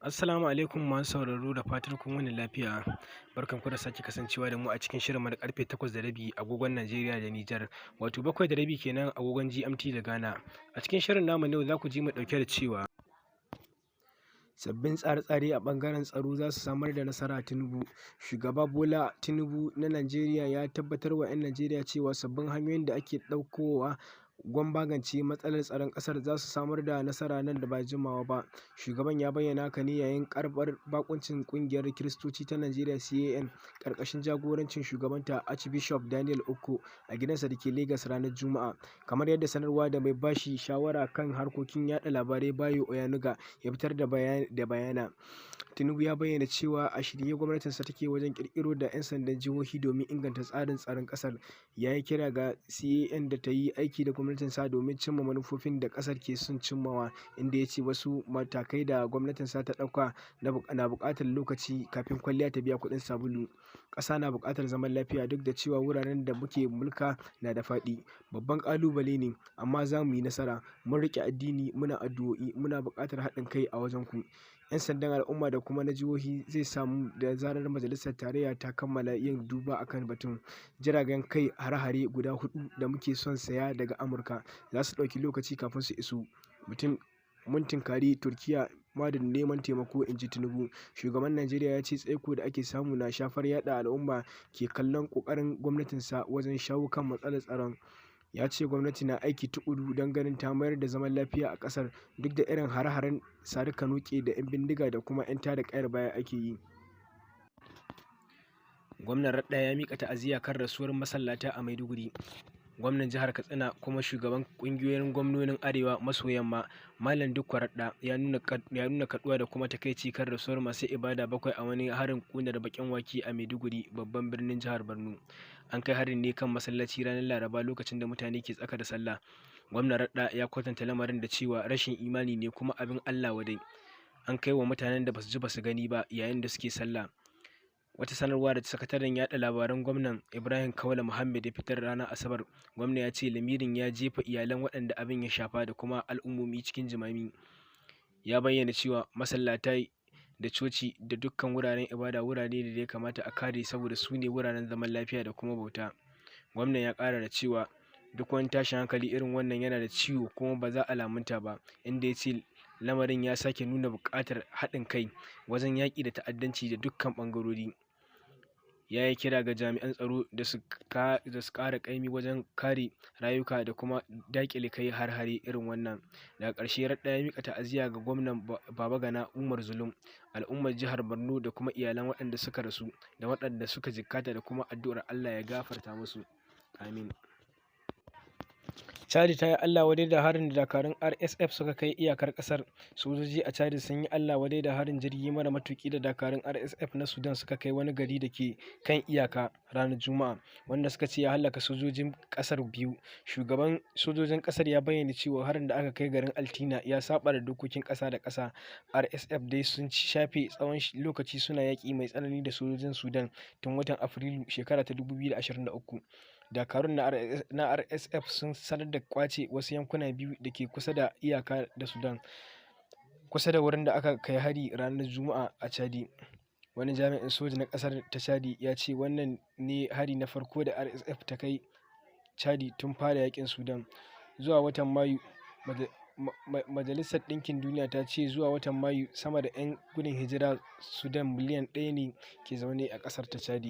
Assalamu alaikum masu sauraro, da fatar kun wani lafiya. Barkanku da sake kasancewa da mu a cikin shirin na karfe 8:30 agogon Najeriya da Nijar, wato 7:30 kenan agogon GMT da Ghana. A cikin shirin namu na yau za ku ji mu ɗauke da cewa sabbin tsare-tsare a ɓangaren tsaro za su samar da nasara, Tinubu. Shugaba Bola Tinubu na Najeriya ya tabbatar wa 'yan Najeriya cewa sabbin hanyoyin da ake ɗaukowa don magance matsalar tsaron ƙasar za su samar da nasara nan ba da jimawa ba. Shugaban ya bayyana haka ne yayin karɓar baƙuncin Ƙungiyar Kiristoci ta Najeriya (CAN) ƙarƙashin jagorancin shugabanta Archbishop Daniel Okoh a gidansa da ke Legas ranar Juma'a. Kamar yadda sanarwa da mai ba shi shawara kan harkokin yaɗa labarai Bayo Onanuga ya fitar da bayana. Tinubu ya bayyana cewa a shirye gwamnatinsa take wajen ƙirƙiro da 'yan sandan jihohi domin inganta tsarin tsaron ƙasar. Ya yi kira ga CAN da ta yi aiki da gwamnatinsa domin cimma manufofin da ƙasar ke son cimmawa, inda ya ce wasu matakai da gwamnatinsa ta ɗauka na buƙatar lokaci kafin kwalliya ta biya kuɗin sabulu. Ƙasa na buƙatar zaman lafiya, duk da cewa wuraren da muke mulka na da faɗi. Babban ƙalubale ne, amma za mu yi nasara. Mun riƙe addini, muna addu'o'i, muna buƙatar haɗin kai a wajenku. 'Yan sandan al'umma da kuma na jihohi zai samu da zarar Majalisar Tarayya ta kammala yin duba a kan batun. Jiragen kai hare-hare guda huɗu da muke son saya daga Amurka za su ɗauki lokaci kafin su iso. Mun tunkari Turkiyya ma da neman taimako, in ji Tinubu. Shugaban Najeriya ya ce tsaiko da ake samu na shafar yadda al'umma ke kallon ƙoƙarin gwamnatinsa wajen shawo kan matsalar tsaron. Ya ce gwamnati na aiki tuƙuru don ganin ta mayar da zaman lafiya a ƙasar, duk da irin hare-haren sari-ka-noƙe da 'yan bindiga da kuma 'yan tada ƙayar baya ake yi. Gwamnan Radda ya miƙa ta'aziyya kan rasuwar masallata a Maiduguri. Gwamnan jihar Katsina kuma shugaban ƙungiyoyin gwamnonin Arewa maso Yamma, Malam Dikko Radda, ya nuna kaɗuwa da kuma takaici kan rasuwar masu ibada bakwai a wani harin ƙunar baƙin wake a Maiduguri, babban birnin jihar Borno. An kai harin ne kan masallaci ranar Laraba lokacin da mutane ke tsaka da sallah. Gwamna Radda ya kwatanta lamarin da cewa rashin imani ne kuma abin Allah wadai. An kai wa mutanen da basu ji basu gani ba yayin da suke sallah. Wata sanarwa da sakataren yaɗa labaran gwamnan, Ibrahim Kaula Muhammad, ya fitar ranar Asabar, gwamna ya ce lamarin ya jefa iyalan waɗanda abin ya shafa da kuma al'ummomi cikin jimami. Ya bayyana cewa masallatai da coci da dukkan wuraren ibada wurare ne da ya kamata a kare, saboda su ne wuraren zaman lafiya da kuma bauta. Gwamnan ya ƙara da cewa duk wani tashin hankali irin wannan yana da ciwo kuma ba za a lamunta ba, inda ya ce lamarin ya sake nuna buƙatar haɗin kai wajen yaƙi da ta'addanci da dukkan ɓangarori. Ya yi kira ga jami'an tsaro da su ƙara ƙaimi wajen kare rayuka da kuma daƙile kai hare-hare irin wannan. Daga ƙarshe, Radda ya miƙa ta'aziyya ga Gwamnan Babagana Umar Zulum, al'ummar jihar Borno da kuma iyalan waɗanda suka rasu da waɗanda suka jikkata, da kuma addu'ar Allah ya gafarta musu. Amin. Chadi ta yi Allah wadai da harin da dakarun RSF suka kai iyakar kasar. Sojoji a Chadi sun yi Allah wadai da harin jirgi mara matuki da dakarun RSF na Sudan suka kai wani gari da ke kan iyaka ranar Juma'a, wanda suka ce ya hallaka sojojin kasar biyu. Shugaban sojojin kasar ya bayyana cewa harin da aka kai garin Altina ya saba da dokokin kasa da kasa. RSF dai sun shafe tsawon lokaci suna yaƙi mai tsanani da sojojin Sudan tun watan Afrilu shekara ta 2023. Dakarun na RSF sun sanar da kwace wasu yankuna biyu da ke kusa da iyaka da Sudan, kusa da wurin da aka kai hari ranar Juma'a a Chadi. Wani jami'in soja na kasar ta Chadi ya ce wannan ne hari na farko da RSF ta kai Chadi tun fara yakin Sudan. Zuwa watan Mayu, Majalisar Ɗinkin Duniya ta ce zuwa watan Mayu sama da 'yan gudun hijirar Sudan miliyan 1 ne ke zaune a ƙasar ta Chadi.